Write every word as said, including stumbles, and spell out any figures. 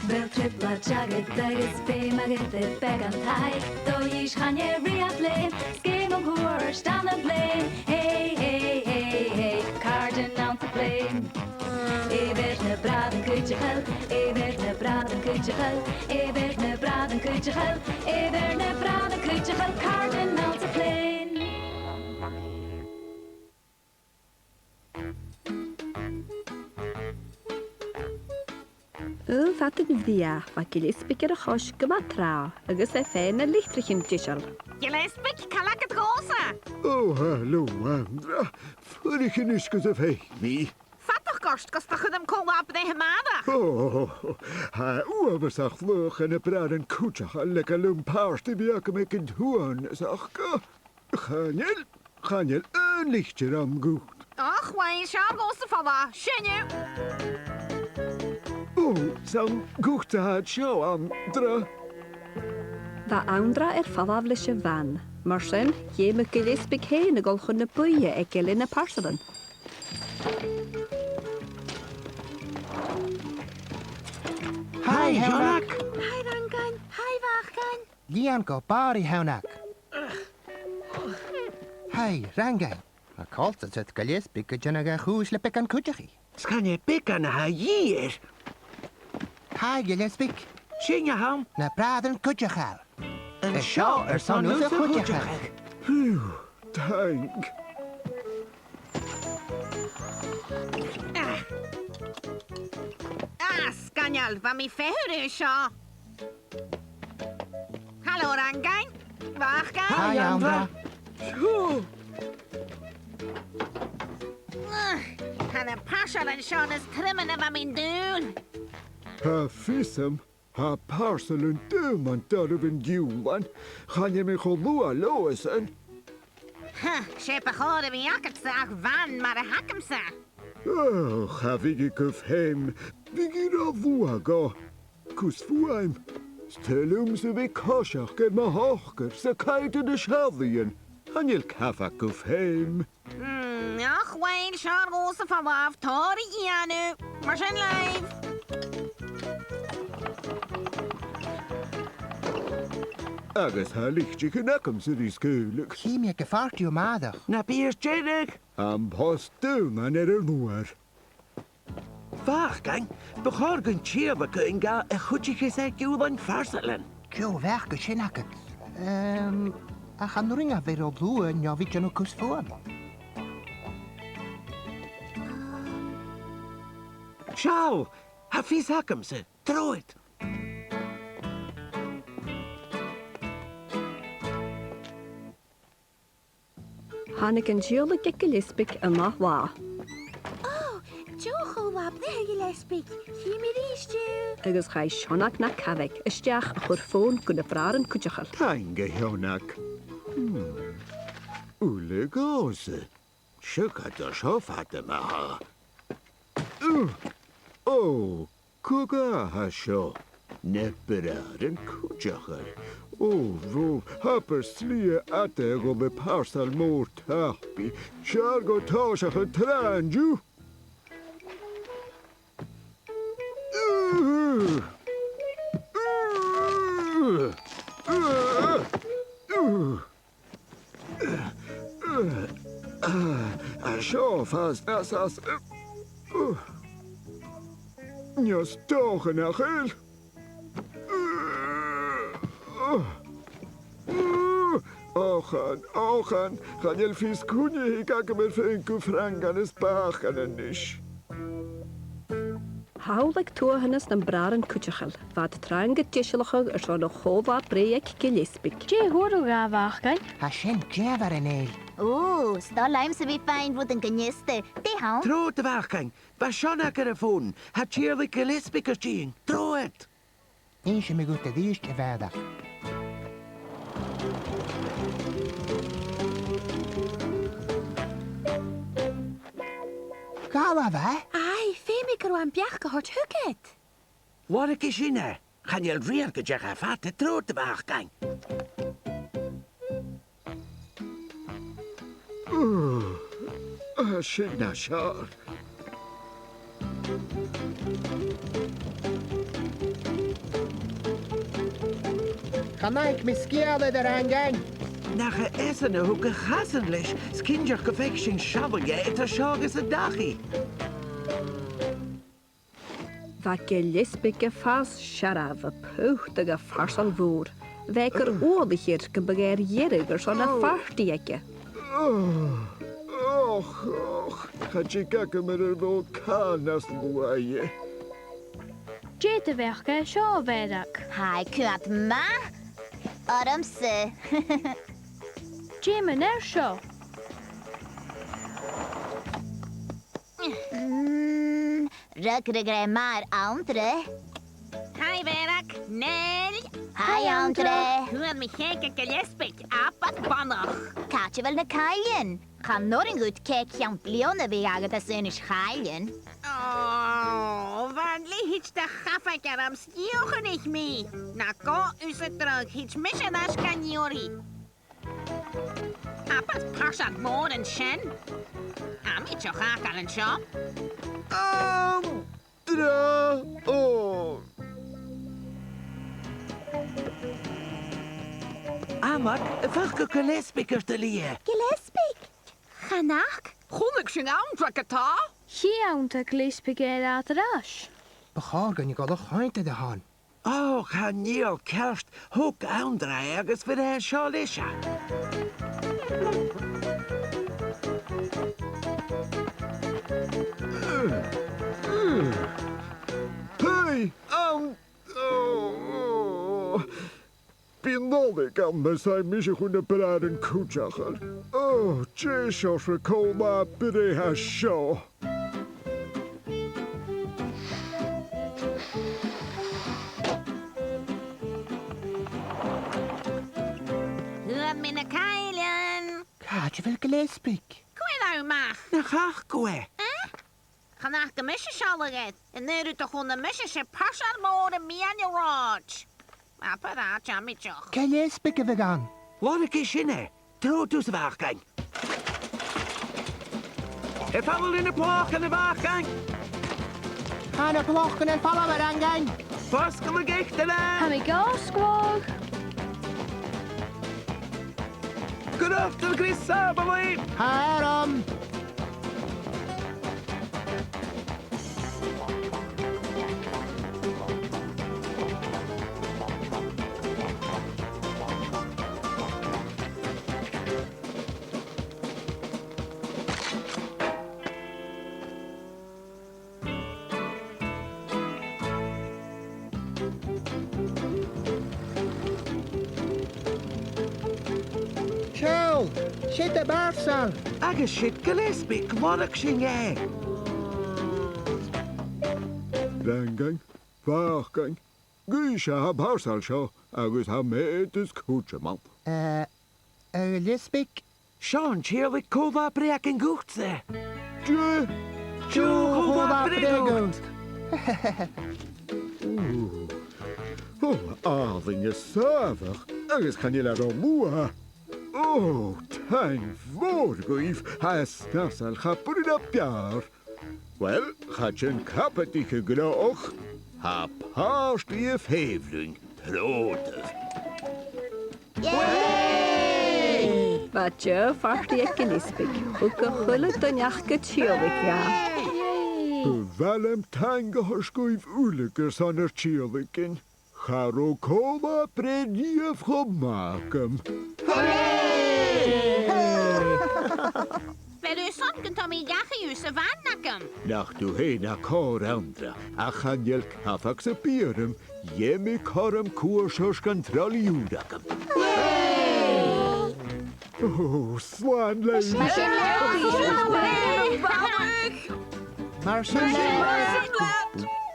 Bheil trioblaid agad agus feum agad air beagan taic? Dòigh, chan eil riamh leam, 's geama mòr 's ann am plèan. Hey, hey, hey, hey, càirdean anns a' phlèan. Air na bràithrean cuideachail, air na bràithrean cuideachail, air na bràithrean cuideachail, air na bràithrean cuideachail, càirdean anns a' phlèan. Uill, fad an bhiadh, bha Gilleasbaig air a chois gu math tràth agus e fhèin na litrichean deiseil. Gilleasbaig, càil agad dhòmhsa? Ò, halò, Anndra. Fuirich a-nis gus am faic mi. Fadachd ort gus do chuirm còmhla breith a-màireach. Ò, tha e uabhasach fliuch dha na bràithrean cuideachail le gu leòr pàirt a bhith agam aig an tuathanas aca. Chan eil, chan eil aon litir ann dhut. Och, uill, seo dhòmhsa falbh, sin thu. Ò, 's ann dhutsa a tha seo, Anndra. Bha Anndra air falbh leis a' bhan. Mar sin, dh'fheumadh Gilleasbaig fhèin a dhol chun na bùtha aig Eilean nam Parsalan. Hi, Sheonag. Hi, Rangain. Hi, Bhacain. Lìon gu bàrr, a Sheonag. Hi, Rangain. Tha coltas air Gilleasbaig a' dèanamh a' chùis le beagan cuideachaidh. 'S chan e beagan a tha a dhìth air. Hi, Gilleasbaig. Sinn a th' ann. Na bràithrean cuideachail. An seo airson thusa cuideachadh. Phew, taing. Ah. Ah, sgoinneil, bha mi a' feitheamh ris seo. Halò, Rangain. Bhacain. Hi, Anndra. Phew. Ah, tha na parsalan seo nas truime na bha mi an dùil. Tha fios agam. Tha parsalan daonnan doirbh an-diugh, a Sheonag. Chan eil mi cho luath leothasan. Ha, 's e bu chòir a bhith agadsa ach bhan mar a th' agamsa. Ò, cha bhiodh i gu feum, bhiodh i ro luath dhomh. Cus fuaim. 'S toil leamsa a bhith a' coiseachd air mo shocair 's a' coimhead air na seallaidhean. Chan eil cabhag gu feum. Mm, ach uill, seo dhòmhsa falbh, tòrr ri dhèanamh. Mar sin leibh. Agus tha litrichean agamsa ri sgaoileadh. Chì mi aig a' phàrtaidh a-màireach. Na bi air deireadh. Am post daonnan air an uair. Bhacain, bu chòir gun tìodhlaiceadh sinn dha a chuidicheas e a' giùlain pharsalan. Cò bheachd a tha sin agad? Ehm, ach an urrainn dha bhith ro luath no bhith a' dèanamh cus fuaim? Seall, tha fios agamsa, trobhad. Thàinig an tìodhlac aig Gilleasbaig an ath latha. Ò, deagh cho-là-breith, a Ghilleasbaig. Chì mi a-rithist thu. Agus chaidh Seonag na cabhaig a-steach a chur fòn gu na bràithrean cuideachail. Taing, a Sheonag. Hmm. Uile dhòmhsa. Seo càit an do seo fada ma-thà. Ugh. Ò, cò ghabh seo? Na bràithrean cuideachail. Ò, bhò, abair slighe fhada a dhol le pàrsail mòr tapaidh. 'S fheàrr dhomh tòiseachadh an tràth an-diugh. Tha seo a' fàs nas fhasa. Nas dòcha nach eil. Ochan, ochan, chan eil fios cuin a thig agam air faighinn gu Frangan is Bacan a-nis. Thall aig tuathanas nam bràithrean cuideachail, bha iad trang a' deisealachadh airson a' cho-là-breith aig Gilleasbaig. Dè fhuair thu dha, a Bhacain? Tha sin dìomhair, a Nèill. Ò, 's toil leamsa a bhith a' faighinn rudan gun fhiosta. Dè th' ann? Trobhad, a Bhacain, bha Seonag air a' fòn, tha tìodhlac Ghilleasbaig air tighinn. Trobhad! Innsidh mi dhut a-rithist, a Mhàiread. Càit a bheil e? Aidh, feumaidh gun robh e am beachd a thoirt thugad. Lorgaidh sinn e. Chan eil rian gu deach e fada, trobhad, a Bhacain. Ò, tha sin nas fheàrr. Chan fhaic mi sgeul air, a Fhrangain. Nach e esan a thug a chasan leis, 's cinnteach gum faic sinn sealladh dheth eadar seo agus an dachaigh. Bha Gilleasbaig a' fàs searbh a' putadh a' pharsail mhòr. Bha e gur uallaichear gum biodh e air dheireadh airson a' phàrtaidh aige. Och, och, cha tig agam air a dhol càil nas luaithe. Dè do bheachd air seo, a Mhòrag? Tha e coimhead math ormsa. Dè mun fhear seo? Mm, rugadh e mar Anndra. Hi, a Mhòrag. Nell. Hi, Anndra. Fhuair mi chèic aig Gilleasbaig, abair bonnach. Càit a bheil na cailean? Chan urrainn dhut cèic cheann-bliadhna a bhith agad às aonais chailean. Ò, bha an leithid de chabhaig orm 's dhìochuimhnich mi. Na gabh thusa an dragh, thèid mise air ais gan iarraidh. Abair parsail mòr an sin. Tha mi a' tighinn a-mach an seo. Am, dra, ò. Amag, am faca Gilleasbaig ort a-riamh? Gilleasbaig? Chan fhaca. Chunnaic sinn Anndra ge-tà. Chì Anndra Gilleasbaig air adhart air ais. Bu chòir dhuinn a dhol a choimhead air a shon. Ò, chan eil ceart, thog Anndra e agus bha e an seo leis-sa. Hey, Anndra! Ò, ò. Bidh Nollaig ann mus fhaigh mise chun na b' fheàrr an cuideachadh. Ò, dè seòrsa co-là-breith a tha seo? Fhuair mi na cailean. Càit a bheil Gilleasbaig? Cuir e a-mach. Nach fhaca thu e? Eh? Chan fhaca mise sealladh air. An aon rud a chunnaic mise, 's e parsail mòr am meadhan an rathaid. Abair àite amaideach. Gilleasbaig a bhiodh ann. Lorgaidh sinn e. Trobhad thusa, a Mhòrag. Air falbh leis na plòcan, a Mhòrag. Tha na plòcan air falbh, a Fhrangain. Fosgail a' gheata leat. Tha mi ga sgoltadh. Gu ruige, a Chris, sàbhailte. Tha e orm. Seall, siud am parsail. Agus siud Gilleasbaig, lorg sinn e. Fhrangain, a Mhòrag, guidh seo am parsail seo, agus tha mèadas cùirte ann. Eh, a Ghilleasbaig? Seo an tiodhlac co-là-breith agam dhutsa. Dè? Dè cho-là-breith dhut? Ò, ò, àlainn is sàmhach, agus chan eil e ro luath. Ò, taing mhòr dhuibh, tha e snasail, cha b' urrainn na b' fheàrr. Uill, cha dèan cabadaich a' ghnothach, tha pàrtaidh air falbh rinn, trobhadaibh. Yay! Bha deagh phàrtaidh aig Gilleasbaig, thug a h-uile duine aca tiodhlac dha. Bu mhath leam taing a thoirt dhuibh uile airson ur tiodhlacain. Cha robh co-là-breith riamh cho math agam. Hooray! Bheil fhios agad gun toil leam an dachaigh sa bhan agam? Nach tu fhèin a tha còir, Anndra, ach chan eil cabhag sam bith orm, dh'fheumainn cothrom cuairt ort gun troilidh ùr agam. Hooray! Ò, slàn leibh! Mar sin leibh! Mar sin leibh!